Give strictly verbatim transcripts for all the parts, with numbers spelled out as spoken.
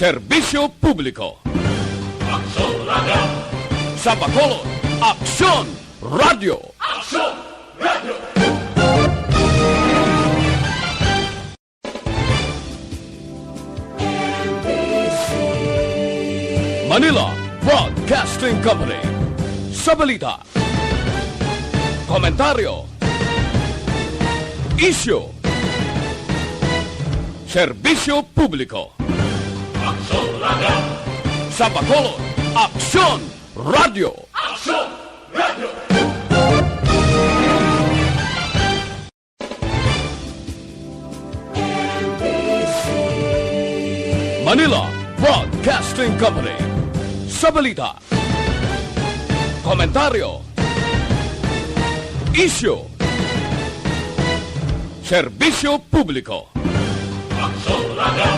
Serbisyo Publiko. Aksyon Radio. Sa Bacolod, Aksyon Radio. Aksyon Radio. Manila Broadcasting Company. Sa balita, komentaryo, isyu, serbisyo publiko. Aksyon Radio. Sa Bacolod, Aksyon Radio. Aksyon Radio. Manila Broadcasting Company. Sa balita, komentaryo, isyu, serbisyo publiko. Aksyon Radio.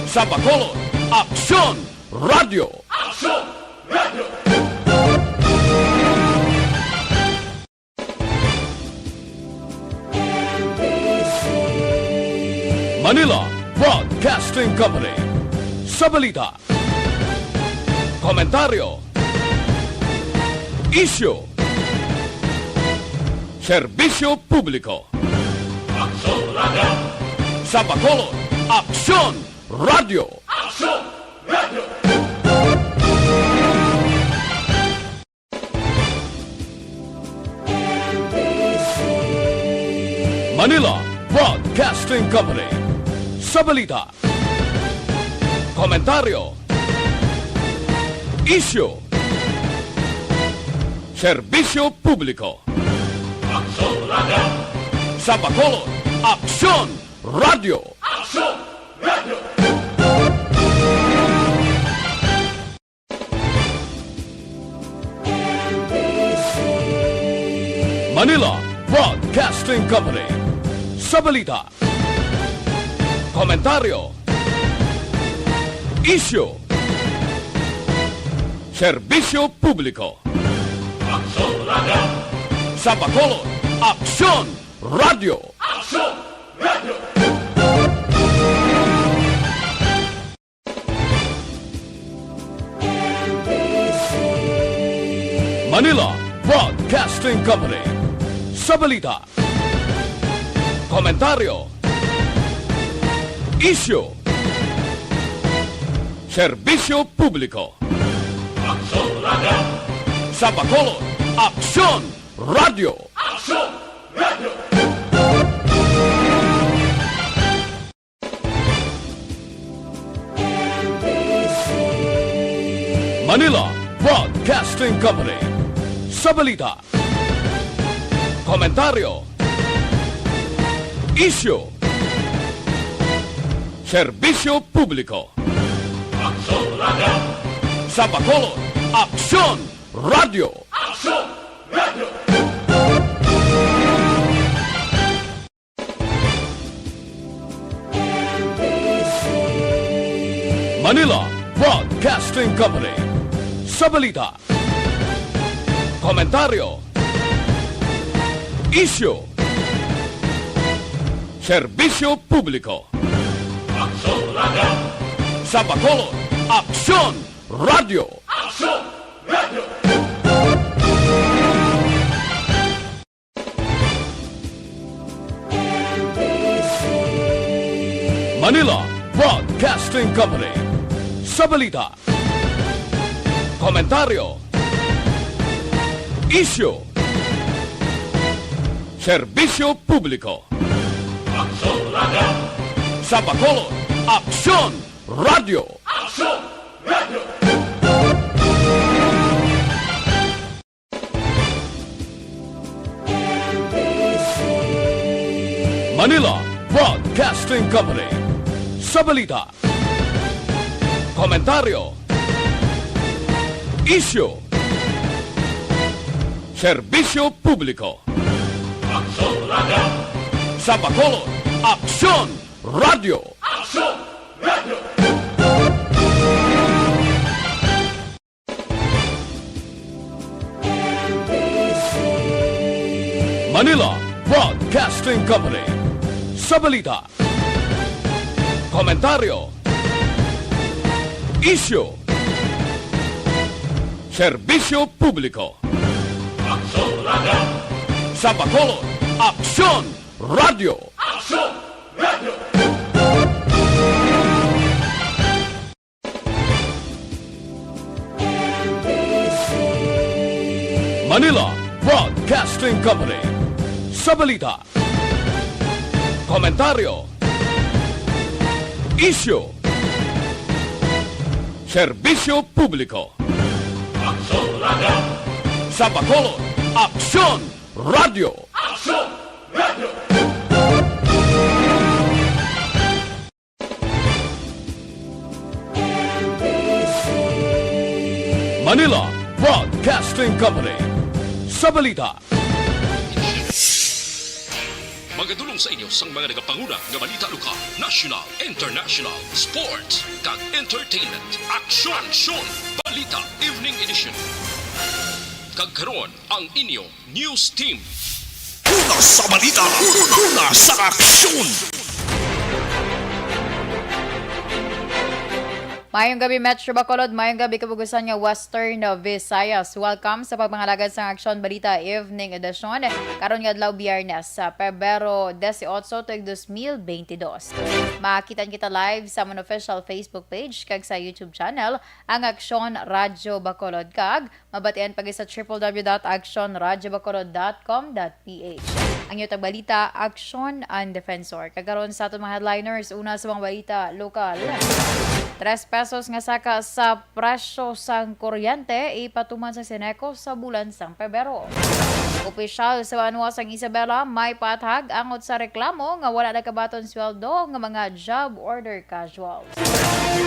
Sa Bacolod, Aksyon Radio. Aksyon Radio. Manila Broadcasting Company. Sa balita, komentaryo, isyu, serbisyo publiko. Aksyon Radio. Sa Bacolod, Aksyon Radio. Aksyon Radio. Manila Broadcasting Company. Sa balita, komentaryo, isyu, serbisyo publiko. Aksyon Radio. Sa Bacolod, Aksyon Radio. Aksyon Radio. Manila Broadcasting Company. Sa balita, komentaryo, isyu, serbisyo publiko. Aksyon Radio. Sa Bacolod, Aksyon Radio. Aksyon Radio. Manila Broadcasting Company. Sa balita, komentaryo, isyu, serbisyo publiko. Aksyon Radio. Sa Bacolod, Aksyon Radio. Aksyon Radio. Manila Broadcasting Company. Sa balita, komentaryo, isyu, serbisyo publiko. Aksyon Radio. Sa Bacolod, Aksyon Radio. Aksyon Radio. Manila Broadcasting Company. Sa balita, komentaryo, isyu, serbisyo publiko. Aksyon Radio. Sa Bacolod, Aksyon Radio. Aksyon Radio. Manila Broadcasting Company. Sa balita, komentaryo, isyu, serbisyo publiko. Aksyon Radio. Sa Bacolod, Aksyon Radio. Aksyon Radio. Manila Broadcasting Company. Sa balita, komentaryo, isyu, serbisyo publiko. Aksyon Radio. Sa Bacolod, Aksyon Radio. Aksyon Radio. Manila Broadcasting Company. Sa balita, komentaryo, Isyu. Serbisyo publiko. Aksyon Radio. Sa Bacolod, Aksyon Radio. Aksyon Radio. Manila Broadcasting Company. Sa balita, komentaryo, isyu, serbisyo publiko. Aksyon Radio. Sa Bacolod, Aksyon Radio. Aksyon Radio. Manila Broadcasting Company. Sa balita, magadulong sa inyo sang mga nagapanguna nga balita lokal, national, international, sports, kag entertainment. Aksyon! Aksyon! Balita Evening Edition. Kag karon, ang inyo news team. Una sa balita, una sa aksyon. Mayong gabi, Metro Bacolod. Mayong gabi, kabugusan nga Western Visayas. Welcome sa pagpangalagad sang Aksyon Balita Evening Edition. Karon nga adlaw, Biyernes, sa Pebrero dieciocho, tuig dos mil beintidos. Makita kita live sa amon official Facebook page kag sa YouTube channel, ang Aksyon Radyo Bacolod, kag mabatian pa gid sa triple W dot aksyon radyo bacolod dot com dot P H. Ang inyo tagbalita, Aksyon ang Defensor. Kag karon sa aton mga headliners, una sa mga balita lokal. Tres pesos nga saka sa presyo sang kuryente ipatuman sa Ceneco sa bulan sang Pebrero. Opisyal sa banwa sang Isabela may paathag angot sa reklamo nga wala nagkabaton sweldo nga mga job order casuals.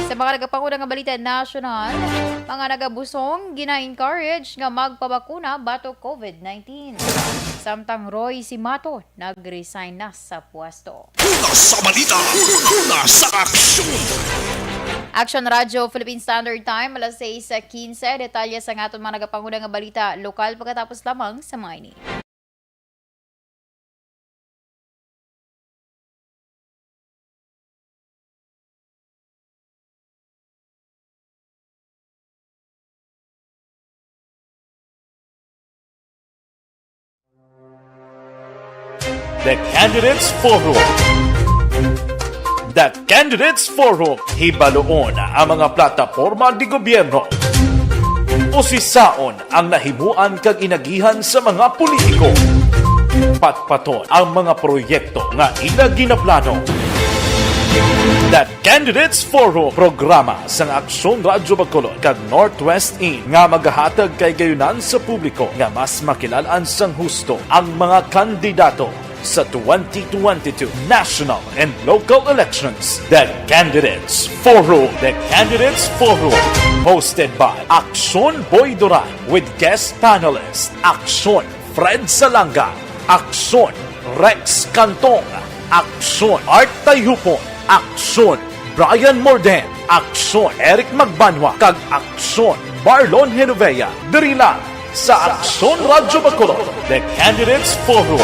Sa mga nagapanguna nga balita nasyonal, mga nagabusong gina-encourage nga magpabakuna batok COVID nineteen. Samtang Roy Simato nag-resign na sa pwesto. Una sa balita, una sa aksyon. Action Radio Philippine Standard Time, alas sais quince. Detalye sa aton mga nagapanguna nga balita lokal pagkatapos lamang sa mga ini. The Candidates Forum. The Candidates Forum, hibaluon ang mga plataporma di gobyerno. Usisaon ang nahimuan kag inagihan sa mga politiko. Patpaton ang mga proyekto nga ila ginaplano. The Candidates Forum, programa sang Aksyon Radyo Bacolod kag Northwest In nga magahatag kahigayonan sa publiko nga mas makilalan sang husto ang mga kandidato sa twenty twenty-two national and local elections. The Candidates Forum. The Candidates Forum, hosted by Aksyon Boy Duran with guest panelist Aksyon Fred Salanga, Aksyon Rex Cantong, Aksyon Art Tayupon, Aksyon Brian Morden, Aksyon Eric Magbanwa, kag Aksyon Marlon Genovea, diri lang sa Aksyon Radyo Bacolod, The Candidates Forum.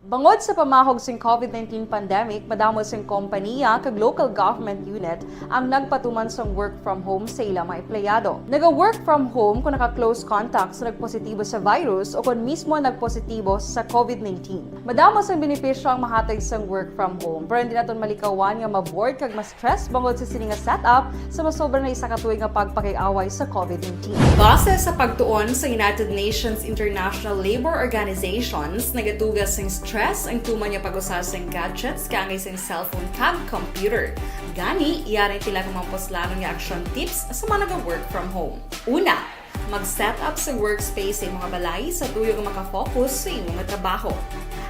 Bangod sa pamahog sing COVID nineteen pandemic, madamo sing kompaniya kag local government unit ang nagpatuman sang work from home sa ila mga empleyado. Naga-work from home kon naka-close contact sa nagpositibo sa virus o kon mismo nagpositibo sa COVID nineteen. Madamo sang benepisyo ang mahatag sang work from home, pero hindi naton malikawan nga ma-bored kag ma-stress bangod sa sini nga setup sa masobra na isa ka tuig nga pagpakig-away sa COVID nineteen. Base sa pagtuon sa United Nations International Labour Organizations, nagaduga sing stress ang tuman nga pag-usa sing gadgets kaangay sing cellphone kag computer. Gani, yari ang pila ka mga puslanon nga action tips sa mga naga-work from home. Una, mag-set up sa workspace sa imong balay sa tuyo nga maka-focus sa imong trabaho.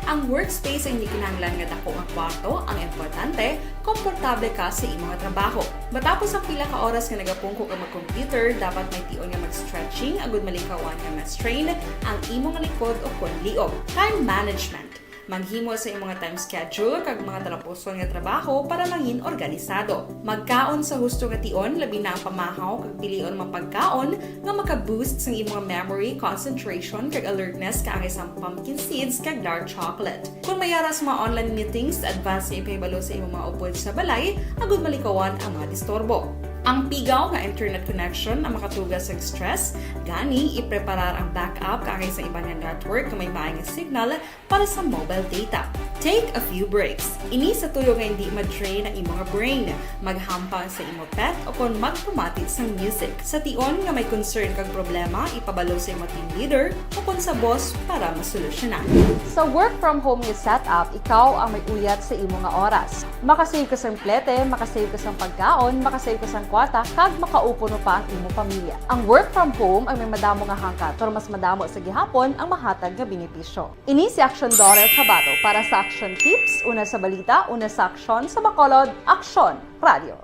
Ang workspace ay hindi kinahanglan nga dako nga kwarto, ang importante, komportable ka sa imong trabaho. Matapos ang pila ka oras nga nagapungko ka mag-computer, dapat may tion nga mag-stretching agud malikawan nga ma-strain ang imong likod o kon liog. Time management. Maghimo sa imong time schedule kag mga talapuson nga trabaho para mangin organisado. Magkaon sa husto nga tion, labi na ang pamahaw kag pilion mga pagkaon nga maka-boost sang imong memory, concentration, kag alertness kaangay sang pumpkin seeds kag dark chocolate. Kung may ara sa mga online meetings, advance nga ipahibalo sa imong mga upod sa balay agud malikawan ang mga disturbo. Ang pigaw nga internet connection ang makatuga sa stress, gani ipreparar ang backup kaangay sa iban nga network nga may maay nga signal para sa mobile data. Take a few breaks. Ini sa tuyo nga hindi ma-drain ang imong brain. Maghampang sa imo pet o kon magpamati sang music. Sa tion nga may concern kag problema, ipabalo sa imo team leader o kon sa boss para masolusyonan. Sa work from home nga setup, ikaw ang may uyat sa imo nga oras. Makasave ka sang plete, makasave ka sang pagkaon, makasave ka sang kwarta, kag makaupo pa ang imo pamilya. Ang work from home ang may madamo nga hangkat, pero mas madamo sa gihapon ang mahatag nga benepisyo. Ini si Action Daughter Kabato para sa Action Tips, una sa balita, una sa aksyon, sa Bacolod, Action Radio.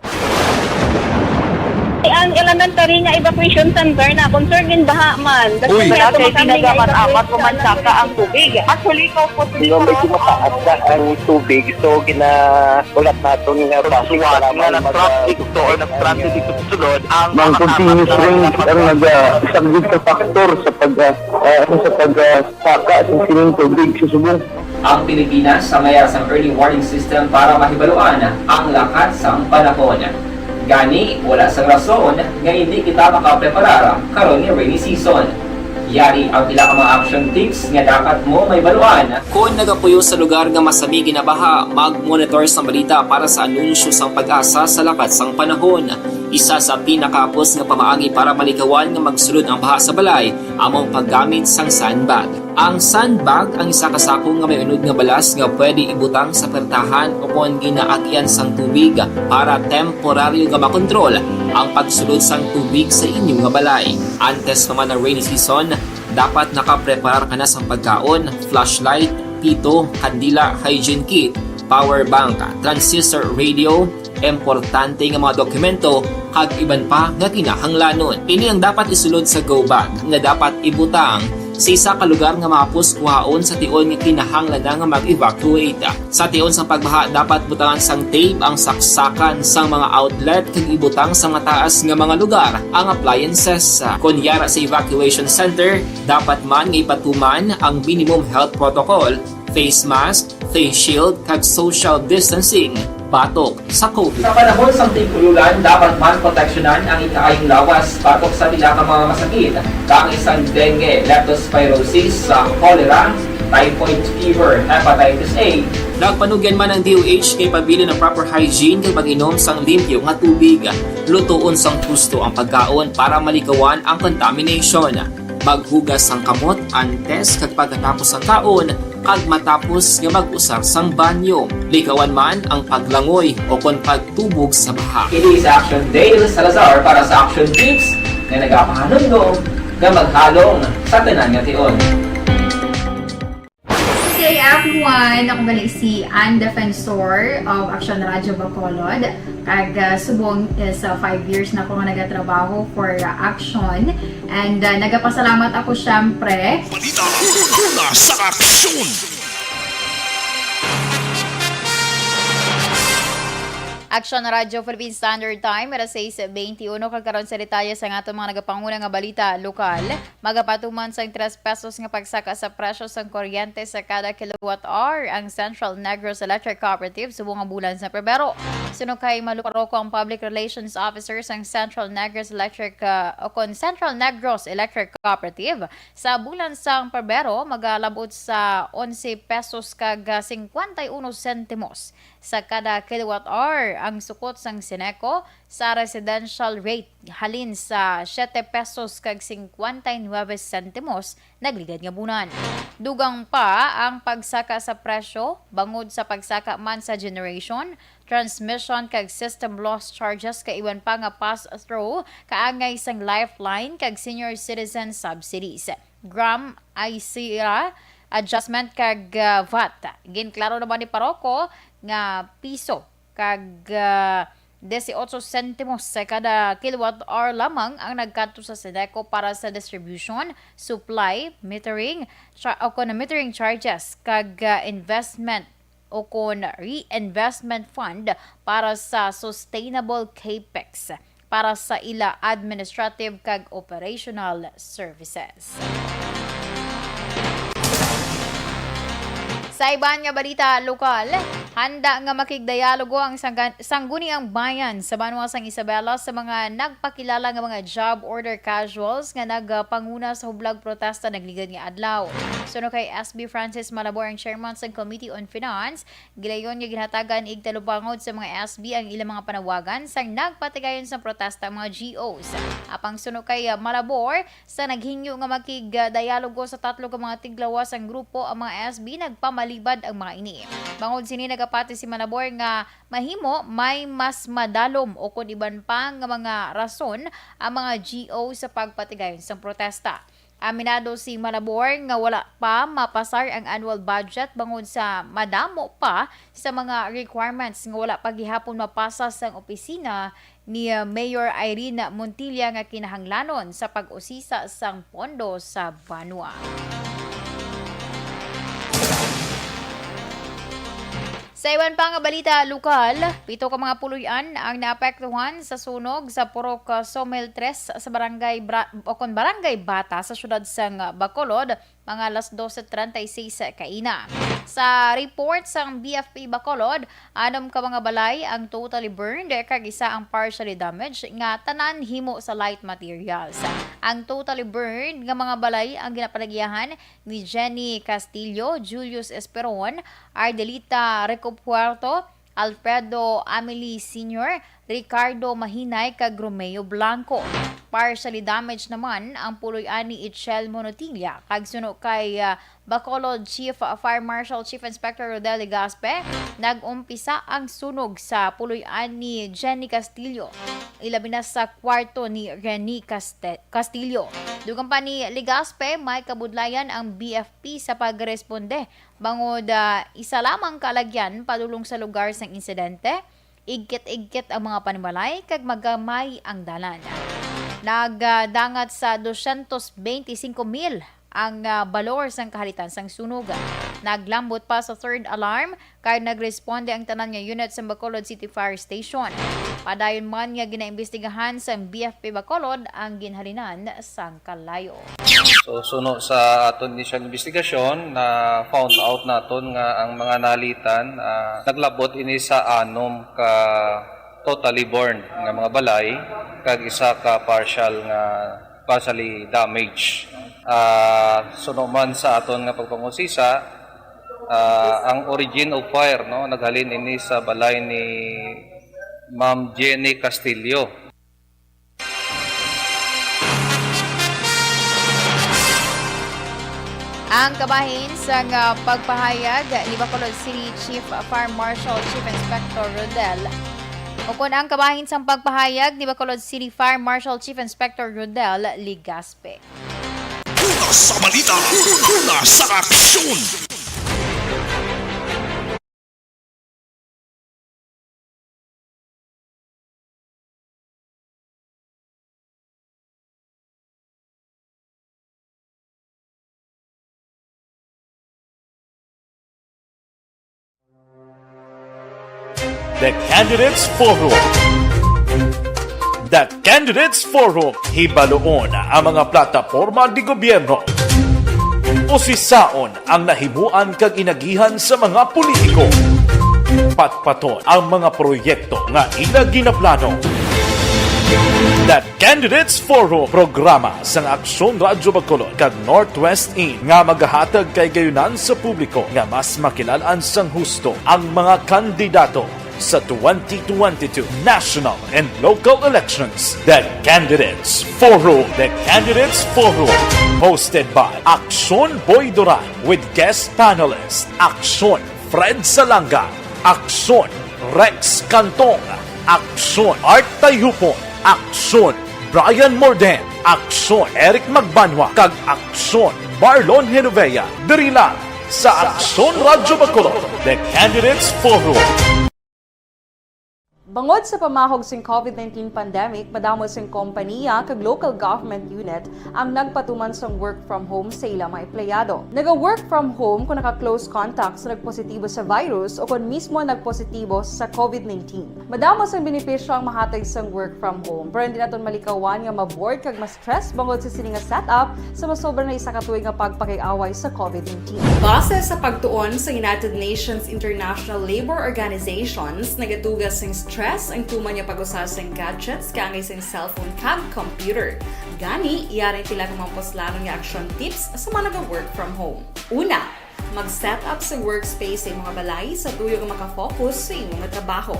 Ang elementary nga evacuation center na concern gin baha man. Uy. Wala kay ginagamat-amat, umansaka ang tubig. Actually, ko po. Medyo mataas na ang tubig, so ginaulat naton nga basin para nga mag-, nag-traffic to or nag-transit dito sa sulod ang mga continuous rains ang nag-, ah, isang big factor sa pag, ah, ah, sa pag, ah, saka sa sining tubig sa subong. Ang Pilipinas sa may sang early warning system para mahibaluan ang lakat sang panahon. Gani, wala sang rason nga hindi kita makapreparar karon nga rainy season. Yari ang pila ka mga action tips nga dapat mo mahibaluan. Kon nagapuyo sa lugar nga masami ginabaha, mag-monitor sang balita para sa anunsyo sang PAGASA sa lakat sang panahon. Isa sa pinakahapos nga pamaagi para malikawan nga magsulod ang baha sa balay amo ang paggamit sang sandbag. Ang sandbag ang isa ka sako nga may unod nga balas nga pwede ibutang sa pertahan o kon ginaagian sang tubig para temporaryo nga makontrol ang pagsulod sang tubig sa inyo nga balay. Antes pa man ang rainy season, dapat nakapreparar ka na sang pagkaon, flashlight, pito, kandila, hygiene kit, power bank, transistor radio, importante nga mga dokumento, kag iban pa nga kinahanglanon. Ini ang dapat isulod sa go bag nga dapat ibutang sa isa ka lugar nga mahapos kuhaon sa tion nga kinahanglan na nga mag-evacuate. Sa tion sang pagbaha, dapat butangan sang tape ang saksakan sang mga outlet kag ibutang sa mataas nga mga lugar ang appliances. Kon yara sa evacuation center, dapat man nga ipatuman ang minimum health protocol, face mask, face shield, kag social distancing batok sa COVID. Sa panahon sang tig-ulan, dapat man proteksyonan ang ikaayong lawas batok sa pila ka mga masakit, kaangay sang dengue, leptospirosis, sa cholera, typhoid fever, hepatitis A. Nagpanugyan man ang D O H nga ipabilin ang proper hygiene kag pag-inom sang limpyo nga tubig. Lutoon sang husto ang pagkaon para malikawan ang contamination. Maghugas sang kamot antes kag pagkatapos sang kaon, kag matapos nga mag-usar sang banyo. Likawan man ang paglangoy o kon pagtubog sa baha. Ini si Action Dale Salazar para sa Action Tips nga nagapahanumdom nga maghalong sa tanan nga tion. Good day, everyone. Ako gali si Ann Defensor of Action Radio Bacolod. Kag, ah, subong is, ah, five years na ko nga nagatrabaho for, ah, Action. And, ah, nagapasalamat ako, syempre. Balita una sa aksyon. Action Radio Philippine Standard Time, alas sais beintiuno, kag karon sa detalye sa aton mga nagapanguna nga balita lokal. Magapatuman sang tres pesos nga pagsaka sa presyo sang kuryente sa kada kilowatt hour ang Central Negros Electric Cooperative subong nga bulan sa Pebrero. Suno kay Malu Parroco, ang Public Relations Officer sang Central Negros Electric, ah, o kon Central Negros Electric Cooperative, sa bulan sang Pebrero magalab-ot sa onse pesos kag, ah, cincuenta y uno sentimos sa kada kilowatt hour ang sukot sang Ceneco sa residential rate, halin sa siete pesos kag cincuenta y nueve sentimos nagligad nga bulan. Dugang pa ang pagsaka sa presyo bangod sa pagsaka man sa generation, transmission kag system loss charges kag iban pa nga pass-through kaangay sang Lifeline kag Senior Citizen Subsidies, gram, ICRA adjustment kag, ah, vat. Ginklaro naman ni Parroco nga piso kag, ah, Dieciocho sentimos sa kada kilowatt hour lamang ang nagkadto sa Sedeco para sa distribution, supply, metering, cha-, o kon metering charges, kag, ah, investment o kon reinvestment fund para sa sustainable capex para sa ila administrative kag operational services. Sa iban nga balita lokal, handa nga makigdialogo ang sangga-, Sangguniang Bayan sa banwa sang Isabela sa mga nagpakilala nga mga job order casuals nga nagpanguna sa hublag protesta nagligad nga adlaw. Suno kay S B Francis Malabor, ang chairman sang Committee on Finance, gilayon nga ginhatagan igtalupangod sa mga S B ang ilang mga panawagan sang nagpatigayon sang protesta ang mga G Os. Apang suno kay, ah, Malabor, sa naghingyo nga makigdialogo sa tatlo ka mga tiglawas ang grupo, ang mga S B nagpamalibad ang mga ini. Bangod sini, nagapati si Malabor nga mahimo may mas madalom o kon iban pa nga mga rason ang mga G O sa pagpatigayon sang protesta. Aminado si Malabor nga wala pa mapasar ang annual budget bangod sa madamo pa sa mga requirements nga wala pa gihapon mapasa sang opisina ni, uh, Mayor Irene Montilla nga kinahanglanon sa pag-usisa sang pondo sa banwa. Sa iban pa nga balita lokal, pito ka mga puloy-an ang naapektuhan sa sunog sa Purok, uh, Somil tres sa Barangay Bra-, o kon Barangay Bata sa siyudad sang Bacolod, mga alas doce treinta y seis kaina. Sa report sang B F P Bacolod, anom ka mga balay ang totally burned kag isa ang partially damaged nga tanan himo sa light materials. Ang totally burned nga mga balay ang ginapalagiahan ni Jenny Castillo, Julius Esperon, Ardelita Recopuerto, Alfredo Amili Senior, Ricardo Mahinay, kag Romeo Blanco. Partially damaged naman ang puloy-an ni Itchel Monotilla, kag suno kay, ah, Bacolod Chief Fire Marshal Chief Inspector Rodel Legaspi, nag-umpisa ang sunog sa puloy-an ni Jenny Castillo, ilabi na sa kwarto ni Rene Caste-, Castillo. Dugang pa ni Legaspi, may kabudlayan ang B F P sa pagresponde bangod, ah, isa lamang ka alagyan padulong sa lugar sang insidente, igkit-igkit ang mga panimalay kag magamay ang dalan. Nagdangat sa dosyentos benti singko mil ang, ah, balor sang kahalitan sang sunog. Naglambot pa sa third alarm kag nagresponde ang tanan nga unit sa Bacolod City Fire Station. Padayon man nga ginaimbestigahan sang B F P Bacolod ang ginhalinan sang kalayo. So, suno sa aton initial investigasyon, na found out naton nga ang mga nalitan, ah, naglabot ini sa anom ka totally burned nga mga balay kag isa ka partial nga, partially damaged. Ah, suno man sa aton nga pagpangusisa, ah, ang origin of fire, no, naghalin ini sa balay ni Ma'am Jenny Castillo. Ang kabahin sang, ah, pagpahayag ni Bacolod City Chief Fire Marshal Chief Inspector Rodel, o kon ang kabahin sang pagpahayag ni Bacolod City Fire Marshal Chief Inspector Rodel Legaspi. Una sa balita, una sa aksyon. The Candidates Forum. The Candidates Forum, hibaluon ang mga plataporma di gobyerno. Usisaon ang nahimuan kag inagihan sa mga politiko. Patpaton ang mga proyekto nga ila ginaplano. The Candidates Forum, programa sang Aksyon Radyo Bacolod kag Northwest In nga magahatag kay gayunan sa publiko nga mas makilalan sang husto ang mga kandidato sa twenty twenty-two national and local elections. The Candidates Forum. The Candidates Forum, hosted by Aksyon Boy Duran with guest panelist Aksyon Fred Salanga, Aksyon Rex Cantong, Aksyon Art Tayupon, Aksyon Brian Morden, Aksyon Eric Magbanwa, kag Aksyon Marlon Genovea. Diri lang sa Aksyon Radyo Bacolod, The Candidates Forum. Bangod sa pamahog sing COVID nineteen pandemic, madamo sing kompaniya kag local government unit ang nagpatuman sang work from home sa ila mga empleyado. Naga-work from home kung naka-close contact sa nagpositibo sa virus o kon mismo nagpositibo sa COVID nineteen. Madamo sang benepisyo ang mahatag sang work from home, pero hindi naton malikawan nga ma-bored kag ma-stress bangod sa sini nga setup sa masobra na isa ka tuig nga pagpakig-away sa COVID nineteen. Base sa pagtuon sa United Nations International Labour Organizations, nagatuga sing stress ang tuman nga pag-usa sing gadgets kaangay sing cellphone kag computer. Gani, yari ang pila ka mga puslanon nga action tips sa mga naga-work from home. Una, mag-set up sa workspace sa imong balay sa tuyo nga makafocus sa imong trabaho.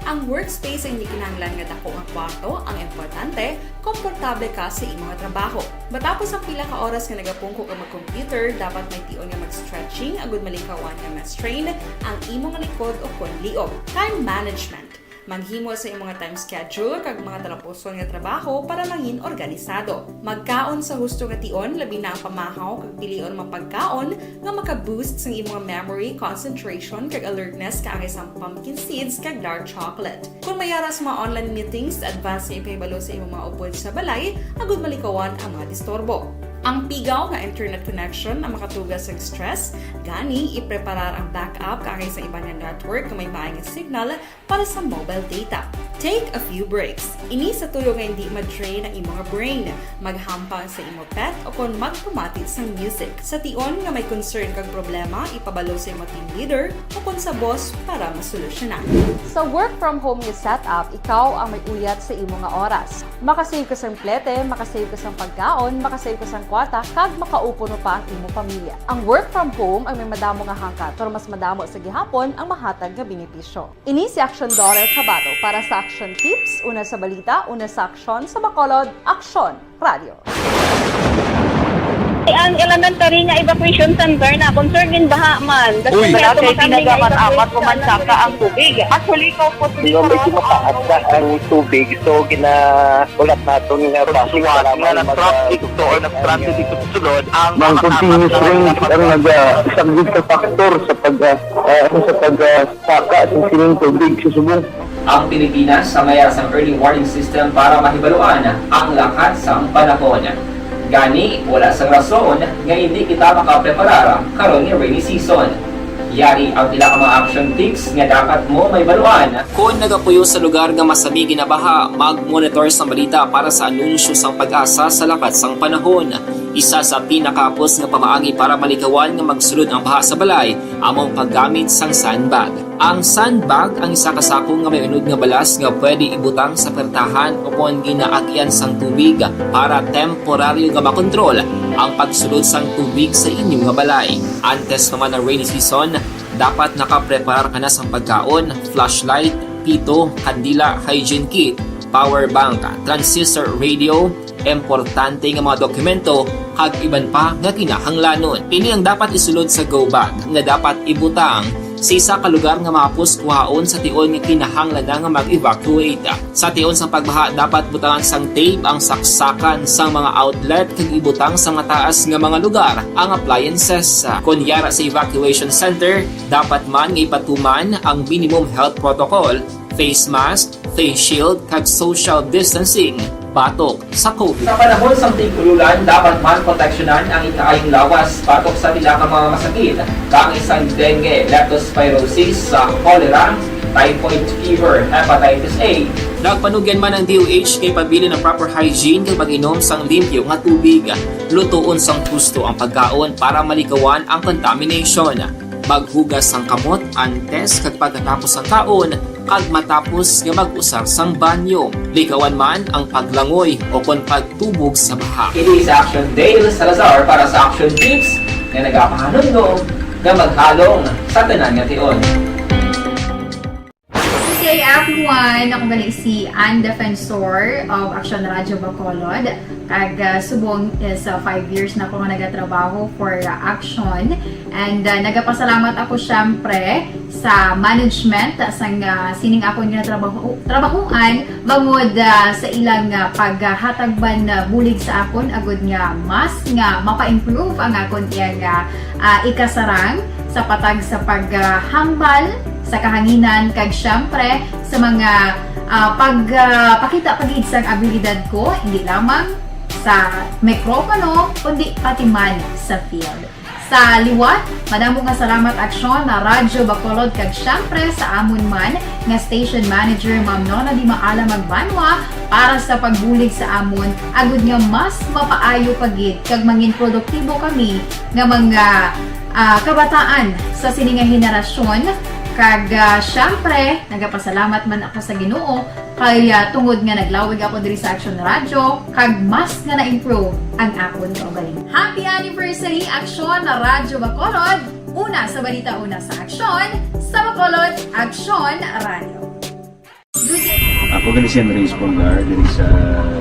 Ang workspace ay hindi kinahanglan nga dako nga kwarto ang importante, komportable ka sa imong trabaho. Matapos ang pila ka oras nga nagapungko ka mag-computer, dapat may tion nga mag-stretching agud malikawan nga ma-strain ang imong likod o kon liog. Time management. Maghimo sa imong time schedule kag mga talapuson nga trabaho para mangin organisado. Magkaon sa husto nga tion, labi na ang pamahaw kag pilion mga pagkaon nga maka-boost sang imong memory, concentration, kag alertness kaangay sang pumpkin seeds kag dark chocolate. Kung may ara sa mga online meetings, advance nga ipahibalo sa imong mga upod sa balay agud malikawan ang mga disturbo. Ang pigaw nga internet connection ang makatuga sa stress, gani ipreparar ang backup kaangay sa iban nga network nga may maayong signal para sa mobile data. Take a few breaks. Ini sa tuyo nga hindi ma-drain ang imong brain. Maghampang sa imo pet o kon magpamati sang music. Sa tion nga may concern kag problema, ipabalo sa imo team leader o kon sa boss para masolusyonan. Sa work from home nga setup, ikaw ang may uyat sa imo nga oras. Makasave ka sang plete, makasave ka sang pagkaon, makasave ka sang kwarta, kag makaupo no pa ang imo pamilya. Ang work from home ang may madamo nga hangkat, pero mas madamo sa gihapon ang mahatag nga benepisyo. Ini si Action Daughter Kabato para sa Action Tips, una sa balita, una sa aksyon, sa Bacolod, Aksyon Radio. Ang elementary nga evacuation center na concern in baha man. Uy! Kaya tumakang nga evacuation center. Ang tubig. Actually, ikaw po, medyo mataas na ang tubig, so ginahulat naton nga basic nga na-traffic to or na-stranded dito sa sulod ang mga continuous rains ang nagasaglit sa factor sa pag, ah, ah, sa pag, ah, saka sa sining tubig sa subong. Ang Pilipinas may ara sang early warning system para mahibaluan ang lakat sang panahon. Gani, wala sang rason nga indi kita makapreparar karon nga rainy season. Yari ang pila ka mga action tips nga dapat mo mahibaluan. Kon nagapuyo sa lugar nga masami ginabaha, mag-monitor sang balita para sa anunsyo sang PAGASA sa lakat sang panahon. Isa sa pinakahapos nga pamaagi para malikawan nga magsulod ang baha sa balay amo ang paggamit sang sandbag. Ang sandbag ang isa ka sako nga may unod nga balas nga pwede ibutang sa pertahan o kon ginaagian sang tubig para temporaryo nga makontrol ang pagsulod sang tubig sa inyo nga balay. Antes pa man ang rainy season, dapat nakapreparar ka na sang pagkaon, flashlight, pito, kandila, hygiene kit, power bank, transistor radio, importante nga mga dokumento, kag iban pa nga kinahanglanon. Ini ang dapat isulod sa go bag nga dapat ibutang sa isa ka lugar nga mahapos kuhaon sa tion nga kinahanglan na nga mag-evacuate. Sa tion sang pagbaha, dapat butangan sang tape ang saksakan sang mga outlet kag ibutang sa mataas nga mga lugar ang appliances. Kon yara sa evacuation center, dapat man nga ipatuman ang minimum health protocol, face mask, face shield, kag social distancing batok sa COVID. Sa panahon sang tig-ululan, dapat man proteksyonan ang ikaayong lawas batok sa pila ka mga masakit, kaangay sang dengue, leptospirosis, sa cholera, typhoid fever, hepatitis A. Nagpanugyan man ang D O H nga ipabilin ang proper hygiene kag pag-inom sang limpyo nga tubig. Lutoon sang husto ang pagkaon para malikawan ang contamination. Maghugas sang kamot antes kag pagkatapos sang kaon kag matapos nga mag-usar sang banyo. Likawan man ang paglangoy o kon pagtubog sa baha. Kini si Action Dale Salazar para sa Action Tips nga nagapahanumdom nga maghalong sa tanan nga tion. This is Act one. Ako gali si Ann Defensor of Action Radio Bacolod. Kag, ah, subong is, ah, five years na ako nga nagatrabaho for, ah, Action. And, ah, nagapasalamat ako, syempre, sa management sang, ah, sining akon nga trabaho, trabahoan, bangod, ah, sa ilang, ah, paghatag man, ah, bulig sa akon, agud nga mas nga mapa-improve ang akon iyang, ah, ah, ikasarang sa patag sa paghambal sa kahanginan, kag syempre sa mga, ah, pag, ah, pakita pa gid sang abilidad ko, hindi lamang sa mikropono, kundi pati man sa field. Sa liwat, madamo nga salamat, Aksyon na Radyo Bacolod, kag siyempre sa amon man nga station manager, Ma'am Nona Di Maala Magbanwa, para sa pagbulig sa amon, agud nga mas mapaayo pa gid kag mangin produktibo kami nga mga, ah, kabataan sa sini nga henerasyon. Kag, ah, siyempre, nagapasalamat man ako sa Ginoo kay, ah, tungod nga naglawig ako diri sa Aksyon Radyo, kag mas nga na-improve ang akon kaugalingon. Happy anniversary, Aksyon na Radyo Bacolod! Una sa balita, una sa aksyon, sa Bacolod, Aksyon Radyo. Ako gani si Andres Polgar diri sa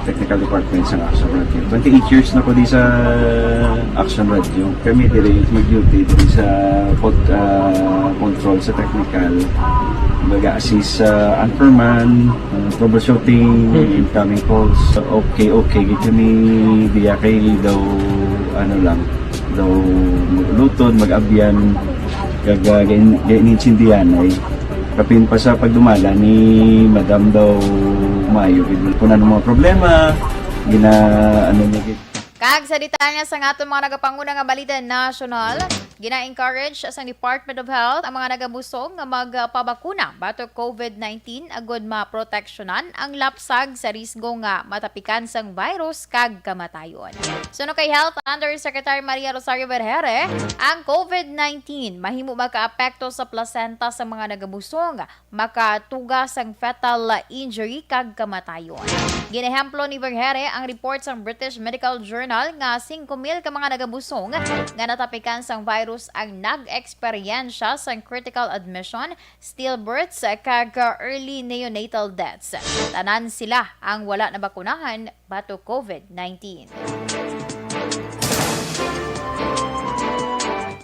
Technical Department sa Aksyon Radyo. Twenty-eight years na ko di sa Aksyon Radyo. Kami diri mag-duty diri sa pod, ah, control sa technical. Mag-assist sa anchorman, ah, troubleshooting, incoming calls. Okay, okay. Gid kami diya kay daw, ano lang, daw mag-ulutod, mag-abyan, kag, ah, gain-, gainintindihan ay kapin pa sa pagdumala ni Madam daw maayo gid. Kung ano mga problema, gina, ano niya gid. Kag sa detalye sa aton mga nagapanguna nga balita nasyonal, gina-encourage sang Department of Health ang mga nagabusog nga magpabakuna batok COVID nineteen agud maproteksyonan ang lapsag sa risgo nga matapikan sang virus kag kamatayon. Suno kay Health Undersecretary Maria Rosario Vergere, ang COVID nineteen mahimo makaapekto sa placenta sa mga nagabusog, makatuga sang fetal injury kag kamatayon. Ginehemplo ni Vergere ang report sang British Medical Journal nga singko mil ka mga nagabusong nga natapikan sang virus ang nag-eksperyensya sang critical admission, stillbirths, kag early neonatal deaths. Tanan sila ang wala nabakunahan batok COVID nineteen.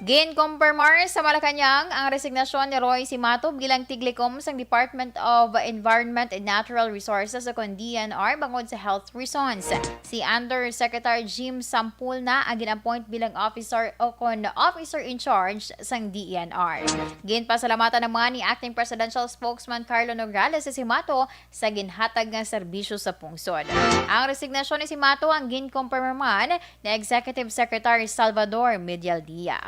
Ginkumpirmar sa Malacañang ang resignasyon ni Roy Simato bilang tiglikom sang Department of Environment and Natural Resources o kon D E N R bangod sa health reasons. Si Undersecretary Jim Sampulna ang gin-appoint bilang officer o kon officer in charge sang D E N R. Ginpasalamatan naman ni Acting Presidential Spokesman Carlo Nograles si Simato sa ginhatag nga serbisyo sa pungsod. Ang resignasyon ni Simato ang ginkumpirmar man ni Executive Secretary Salvador Medialdia.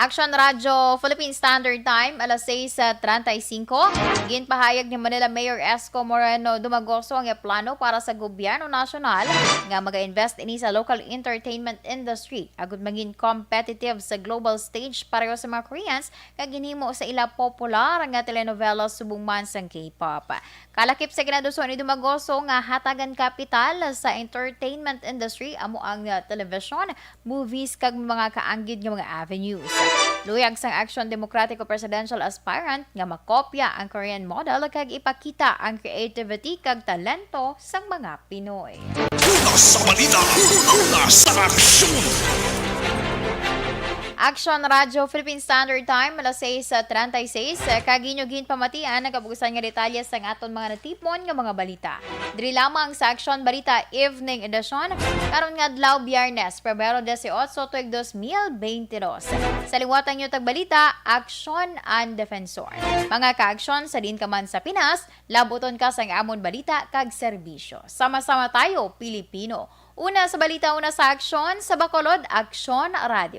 Action Radyo Philippine Standard Time, alas sais treinta y cinco. Ginpahayag ni Manila Mayor Esco Moreno Dumagoso ang plano para sa gobyerno nasyonal nga mag-invest ini sa local entertainment industry agud maging competitive sa global stage pareho sa mga Koreans nga ginhimo sa ila popular nga telenovela subong man sang K-pop. Kalakip sa ginaduso ni Dumagoso nga hatagan kapital sa entertainment industry amo ang, uh, television, movies, kag mga kaanggid nga mga avenues. Luyag sang Aksyon Demokratiko presidential aspirant nga makopya ang Korean model kag ipakita ang creativity kag talento sang mga Pinoy. Una sa balita, una sa aksyon. Action Radyo Philippine Standard Time, alas sais treinta y seis. Kag inyo ginpamatian ang kabugusan nga detalye sang aton mga natipon nga mga balita. Diri lamang sa Action Balita Evening Edition, karon nga adlaw, Biyernes, Pebrero dieciocho, tuig dos mil veinte dos. Sa liwatan niyo tagbalita, Aksyon ang Defensor. Mga ka-aksyon, sa diin ka man sa Pinas, labuton ka sang amon balita kag serbisyo. Sama-sama tayo, Pilipino. Una sa balita, una sa aksyon, sa Bacolod, Aksyon Radio.